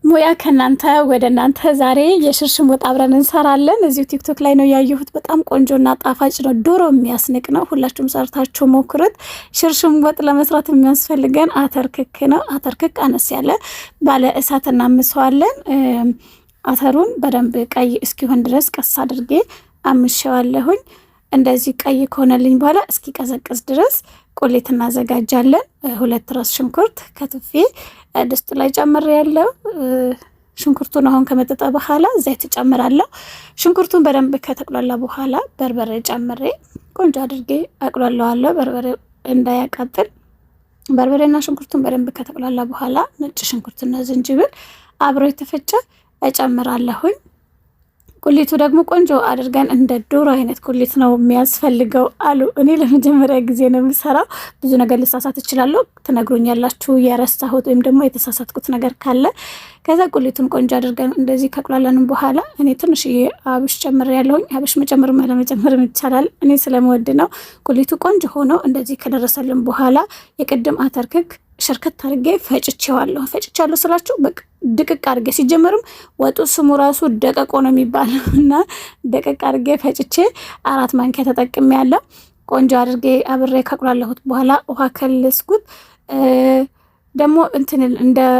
ሙያ ከእናንተ ወደ እናንተ። ዛሬ የሽርሽም ወጥ አብረን እንሰራለን። እዚሁ ቲክቶክ ላይ ነው ያየሁት። በጣም ቆንጆና ጣፋጭ ነው። ዶሮ የሚያስንቅ ነው። ሁላችሁም ሰርታችሁ ሞክሩት። ሽርሽም ወጥ ለመስራት የሚያስፈልገን አተር ክክ ነው። አተር ክክ አነስ ያለ ባለ እሳት እናምሰዋለን። አተሩን በደንብ ቀይ እስኪሆን ድረስ ቀስ አድርጌ አምሸዋለሁኝ። እንደዚህ ቀይ ከሆነልኝ በኋላ እስኪቀዘቅዝ ድረስ ቁሌት እናዘጋጃለን። 2 ራስ ሽንኩርት ከትፌ ድስቱ ላይ ጨምሬ ያለው ሽንኩርቱን አሁን ከመጠጠ በኋላ ዘይት ጨምራለሁ። ሽንኩርቱን በደንብ ከተቁላላ በኋላ በርበሬ ጨምሬ ቆንጆ አድርጌ አቁላለዋለሁ፣ በርበሬ እንዳያቃጥል። በርበሬና ሽንኩርቱን በደንብ ከተቁላላ በኋላ ነጭ ሽንኩርትና ዝንጅብል አብሮ የተፈጨ እጨምራለሁኝ። ቁሊቱ ደግሞ ቆንጆ አድርገን እንደ ዶሮ አይነት ቁሊት ነው የሚያስፈልገው አሉ። እኔ ለመጀመሪያ ጊዜ ነው የምሰራው። ብዙ ነገር ልሳሳት እችላለሁ። ትነግሩኛላችሁ የረሳሁት ወይም ደግሞ የተሳሳትኩት ነገር ካለ። ከዛ ቁሊቱን ቆንጆ አድርገን እንደዚህ ከቁላላንም በኋላ እኔ ትንሽዬ አብሽ ጨምሬያለሁኝ። አብሽ መጨመር አለመጨመርም ይቻላል። እኔ ስለምወድ ነው። ቁሊቱ ቆንጆ ሆኖ እንደዚህ ከደረሰልን በኋላ የቅድም አተር ክክ ሸርከት አድርጌ ፈጭቼዋለሁ። ፈጭቼዋለሁ ስላችሁ በቃ ድቅቅ አድርጌ፣ ሲጀመርም ወጡ ስሙ ራሱ ደቀቆ ነው የሚባለው እና ደቀቅ አድርጌ ፈጭቼ 4 ማንኪያ ተጠቅሜ ያለው ቆንጆ አድርጌ አብሬ ከቁላለሁት በኋላ ውሃ ከልስኩት። ደግሞ እንትን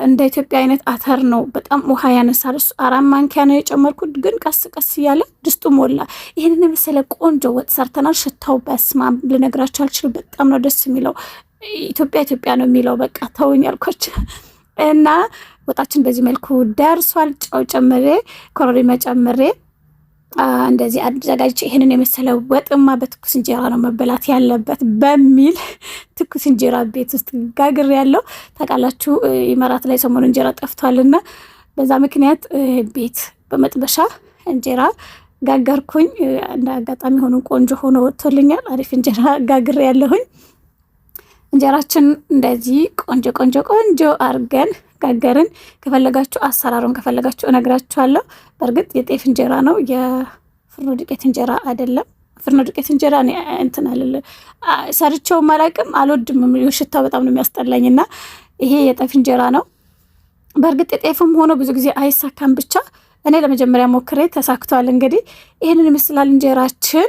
እንደ ኢትዮጵያ አይነት አተር ነው፣ በጣም ውሃ ያነሳል። እሱ 4 ማንኪያ ነው የጨመርኩት፣ ግን ቀስ ቀስ እያለ ድስቱ ሞላ። ይህንን የመሰለ ቆንጆ ወጥ ሰርተናል። ሽታው በስማም ልነግራችሁ አልችልም። በጣም ነው ደስ የሚለው። ኢትዮጵያ ኢትዮጵያ ነው የሚለው። በቃ ተውኝ አልኳቸው እና ወጣችን በዚህ መልኩ ደርሷል። ጨው ጨምሬ ኮረሪማ ጨምሬ እንደዚህ አዘጋጅቼ ይህንን የመሰለ ወጥማ በትኩስ እንጀራ ነው መበላት ያለበት በሚል ትኩስ እንጀራ ቤት ውስጥ ጋግሬ ያለው። ታውቃላችሁ ኢማራት ላይ ሰሞኑ እንጀራ ጠፍቷልና በዛ ምክንያት ቤት በመጥበሻ እንጀራ ጋገርኩኝ። እንደ አጋጣሚ ሆኖ ቆንጆ ሆኖ ወጥቶልኛል። አሪፍ እንጀራ ጋግሬ ያለሁኝ። እንጀራችን እንደዚህ ቆንጆ ቆንጆ ቆንጆ አርገን ጋገርን። ከፈለጋችሁ አሰራሩን ከፈለጋችሁ እነግራችኋለሁ። በእርግጥ የጤፍ እንጀራ ነው፣ የፍርኖ ዱቄት እንጀራ አይደለም። ፍርኖ ዱቄት እንጀራ እኔ እንትን አልል ሰርቼውም አላውቅም፣ አልወድም። ሽታው በጣም ነው የሚያስጠላኝና ይሄ የጤፍ እንጀራ ነው። በእርግጥ የጤፍም ሆኖ ብዙ ጊዜ አይሳካም። ብቻ እኔ ለመጀመሪያ ሞክሬ ተሳክቷል። እንግዲህ ይህንን ይመስላል እንጀራችን።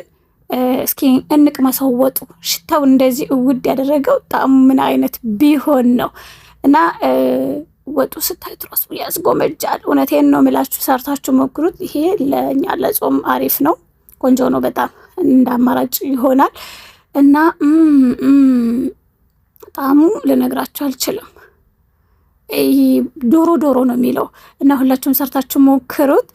እስኪ እንቅመሰው። ወጡ ሽታው እንደዚህ እውድ ያደረገው ጣዕሙ ምን አይነት ቢሆን ነው? እና ወጡ ስታዩት ራሱ ያስጎመጃል። እውነቴን ነው የምላችሁ፣ ሰርታችሁ ሞክሩት። ይሄ ለእኛ ለጾም አሪፍ ነው፣ ቆንጆ ነው በጣም እንደ አማራጭ ይሆናል። እና ጣዕሙ ልነግራችሁ አልችልም። ዶሮ ዶሮ ነው የሚለው እና ሁላችሁም ሰርታችሁ ሞክሩት።